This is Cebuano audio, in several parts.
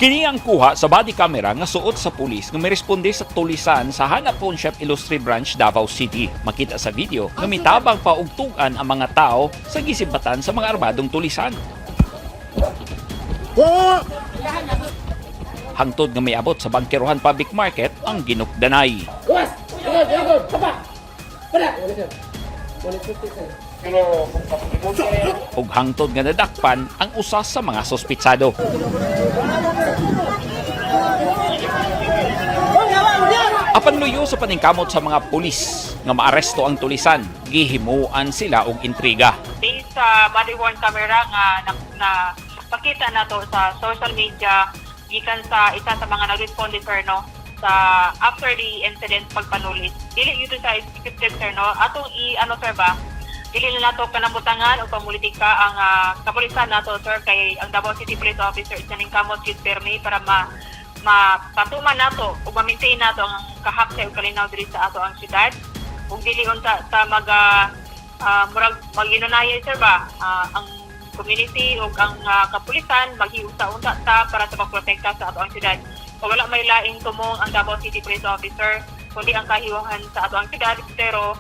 Kini ang kuha sa body camera nga suot sa pulis nga miresponde sa tulisan sa Hanap Pawn Shop Ilustre Branch, Davao City. Makita sa video nga mitabang pa og tug-an ang mga tao sa gisibatan sa mga armadong tulisan. Hangtod nga miabot sa Bangkerohan Public Market ang ginukdanay. Ug hangtod nga nadakpan ang usa sa mga sospitsado. Apan luyo sa paningkamot sa mga pulis nga maaresto ang tulisan, gihimuan sila og intriga. Based sa body worn camera nga na pakita nato sa social media gikan sa isa sa mga nag-responde, sir, no, sa after the incident pagpanulis, dili gyud sa scripted, sir, no. Atong i ano, sir, ba, dili na nato kanamutangan o pamulitika ang kapulisan nato, sir, kay ang Davao City Police Officer is kamot gyud permi para ma mapatuman nato ug ma-maintain nato ang kahapsay ug kalinaw diri sa ato ang syudad. Ug dili unta ta mag murag mag-inunayay, sir, ba, ang community ug ang kapulisan maghiusa-unta ta para sa pagprotekta sa ato ang syudad. O wala may laing tumong ang Davao City Police Officer kundi ang kahiwahan sa ato ang syudad, pero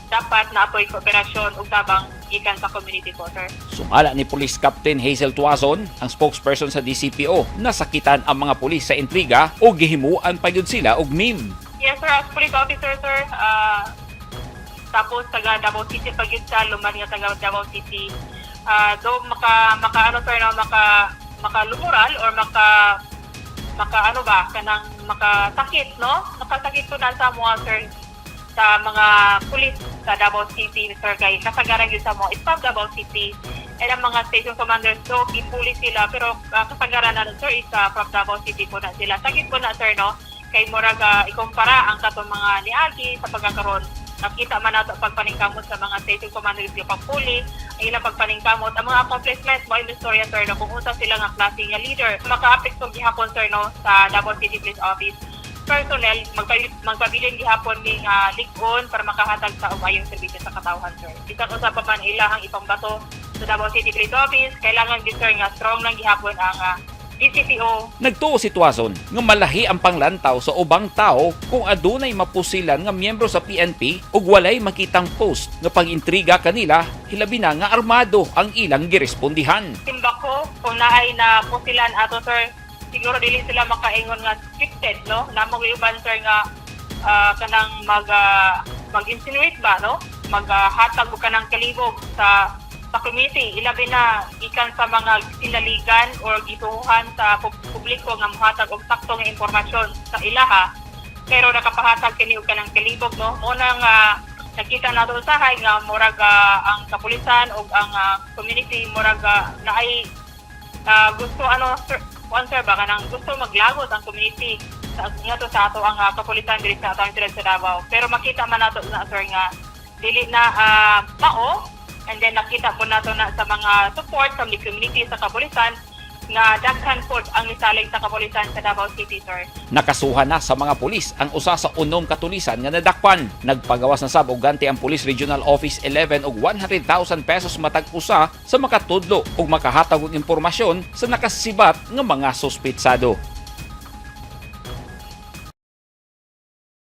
dapat na apoy kooperasyon ug tabang gikan sa community po, sir. Sumala ni Police Captain Hazel Tuazon, ang spokesperson sa DCPO, nasakitan ang mga pulis sa intriga o gihimuan pa gyud sila og meme. Yes, sir. As police officer, sir, tapos taga Davao City pag yun sa luman nga taga Davao City. Do maka maka ano, sir, no, maka makalumural or maka maka ano ba kanang makasakit, no, makasakit ko na sa mga, sir, sa mga pulis sa Davao City, sir, kay kasagaran yun sa mga is from Davao City and ang mga station commanders, so gipulis sila, pero kasagaran na, sir, is from Davao City po na sila. Sakit po na, sir, no, kay murag ikumpara ang katong mga niagi sa pagkakaroon. Nakita man nato pagpaningkamot sa mga station commanders yung pagpuli ang ilang pagpaningkamot, ang mga accomplishments mo yung istorya, sir, no, kung unsa sila nga klase nga leader. Maka-apekto gihapon, sir, no, sa Davao City Police Office personnel. Magpabilin gihapon ning lig-on para makahatag sa umayong serbisyo sa katawhan, sir. Bisan usa pa man ilahang ipambato sa Davao City Police Office, kailangan gid, sir, nga strong lang gihapon ang DCPO. Nagtuo si Tuazon nga malahi ang panglantaw sa ubang tao kung adunay mapusilan nga miyembro sa PNP ug walay makitang post nga pang-intriga kanila, hilabi na nga armado ang ilang girespondihan. Simba ko kung naay na pusilan ato, sir, siguro dili sila makaingon nga scripted, no. Namo uban, sir, nga kanang mag insinuate ba, no, maghatag og kanang kalibog sa community, ilabi na gikan sa mga sinaligan or gituohan sa publiko nga mohatag og sakto nga impormasyon sa ilaha, pero nakapahatag kini og kanang kalibog, no. Mo na nga nakita nato usahay nga murag ang kapulisan ug ang community murag naay gusto ano, sir, kuan, sir, ba, kanang gusto maglagos ang community sa ngadto sa ato ang kapulisan diri sa ato ang siyudad sa Davao. Pero makita man nato na, sir, nga dili na mao, and then nakita po nato na sa mga support from the community sa kapulisan nga daghan pod ang misalig sa kapulisan sa Davao City, sir. Nakasuhan na sa mga pulis ang usa sa 6 ka tulisan nga nadakpan. Nagpagawas na sab og ganti ang Police Regional Office 11 og 100,000 pesos matag usa sa makatudlo ug makahatag og impormasyon sa nakasibat nga mga suspetsado.